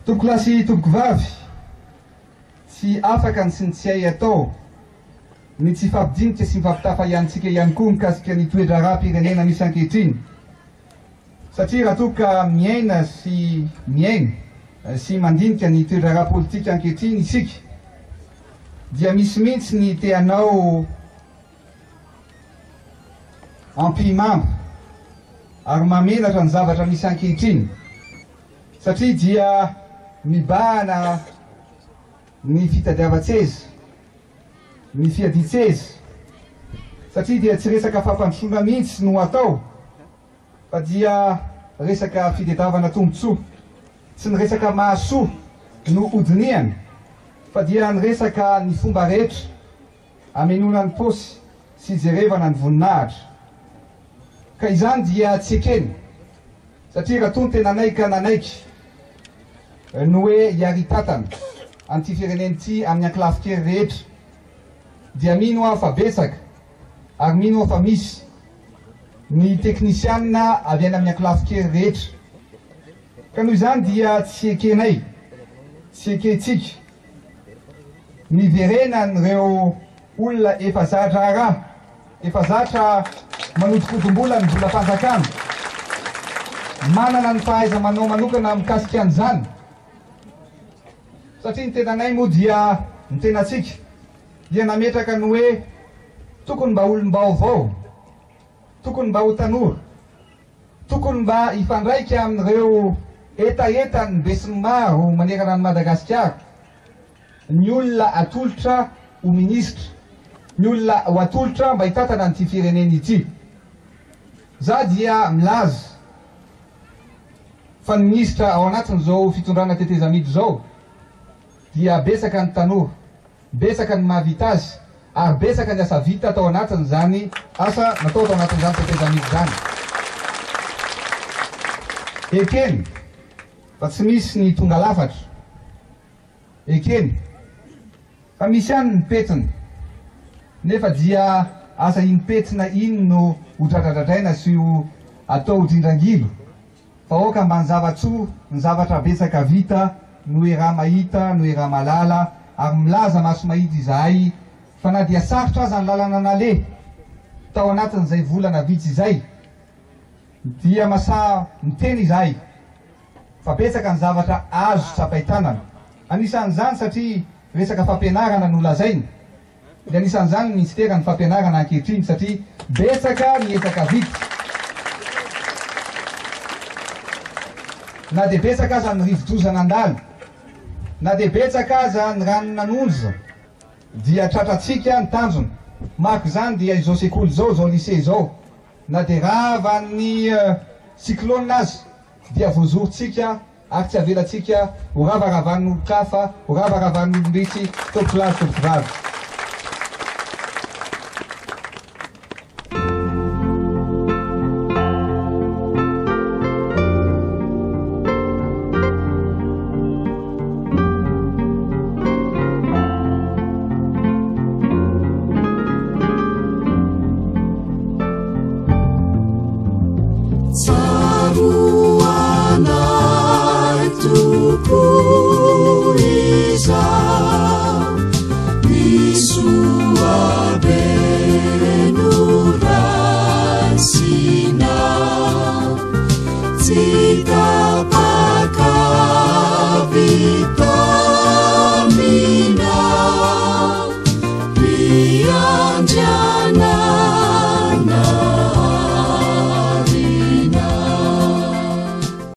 Tompokolahy sy tompokovavy, tsy afaka ny sy ny tsy hay atao ny tsy hifampidinika sy mifampitafa ihanytsika ihany koa mikasika ny toe-draharaham-pirenena misy ankehitriny. Satria raha toa ka miaina sy mihaino sy mandinika ny toe-draharaha politika ankehitriny isika dia misy mihitsy ny te hanao ampihimamba ary mahamenatra ny zavatra misy ankehitriny satria dia mibahana ny fitadiavan-tseza, ny fiadian-tseza satria dia tsy resaka fampandrosoana mihitsy no atao fa dia resaka fitedavana tombotsoa, tsy ny resaka mahasoa no hodinihana fa dia ny resaka ny fomba rehetra hamenoana ny paosy sy hijerevana ny voninahitra. Ka izany dia tsy ekena satria raha toa ny tenanay ka nanaiky ny hoe hiaritatana an'ity firenena ity amin'ny ankolafin-kery rehetra dia mino aho fa betsaka ary mino aho fa misy ny teknisianina avy any amin'ny ankolafin-kery rehetra. Ka noho izany dia tsy ekenay, tsy ekentsika ny hiverenan'ireo olona efa za-draharaha, efa zatra manodinkodim-bola ny volam-panjakana, manana ny fahaiza-manao manokana mikasika an'izany, satria ny tenanay moa dia ny tenantsika dia nametraka ny hoe tokony mba olom-baovao, tokony mba ho tanora, tokony mba hifandraika amin'ireo hetahetan'ny besinimaro manerana an'i Madagasikara ny olona atolotra ho minisitra, ny olona ho atolotra mba hitantana an'ity firenena ity. Za dia milaza fa ny minisitra ao anatin'izao fitondrana tetezamita izao dia betsaka ny tanora, Betsaka ny mahavita azy ary betsaka ny asa vita tao anatin'izany asa natao tao anatin'izany tetezamita izany. Ekeny fa tsy misy ny tonga lafatra. Ekeny fa misy ihany ny pentina. Nefa dia asa iny pentina iny no ho dradradradraina sy ho atao ho drindrangilo. Vahoaka ambany zava-tsoa ny zavatra betsaka vita no eraha-mahita no eraha-mahalala ary milaza maso mahita izahay fa na dia sarotra aza ny lalana naleha tao anatin'izay volana vitsy izay dia masaha miteny izahay fa betsaka ny zavatra azo tsapain-tanana anisan'izany satria resaka fampianarana no lazaina Dia anisan'izany ny minisiteran'ny fampianarana ankehitriny satria betsaka ny ezaka vita. Na dia betsaka aza ny rivodoza nandalo, na dia betsaka aza ny rano nanonja dia tratrantsika ny tanjona. Marika izany dia izao sekoly izao, izao lycée izao, na dia ravan'ny cyclone aza dia voazorontsika ary tsy avelantsika ho ravaravan'olon-kafa, ho ravaravan'olom-bitsy, tompokolahy sy tompokovavy. Tsaroanay tokoa izao ny soa be noraisinao, tsy tapaka vita.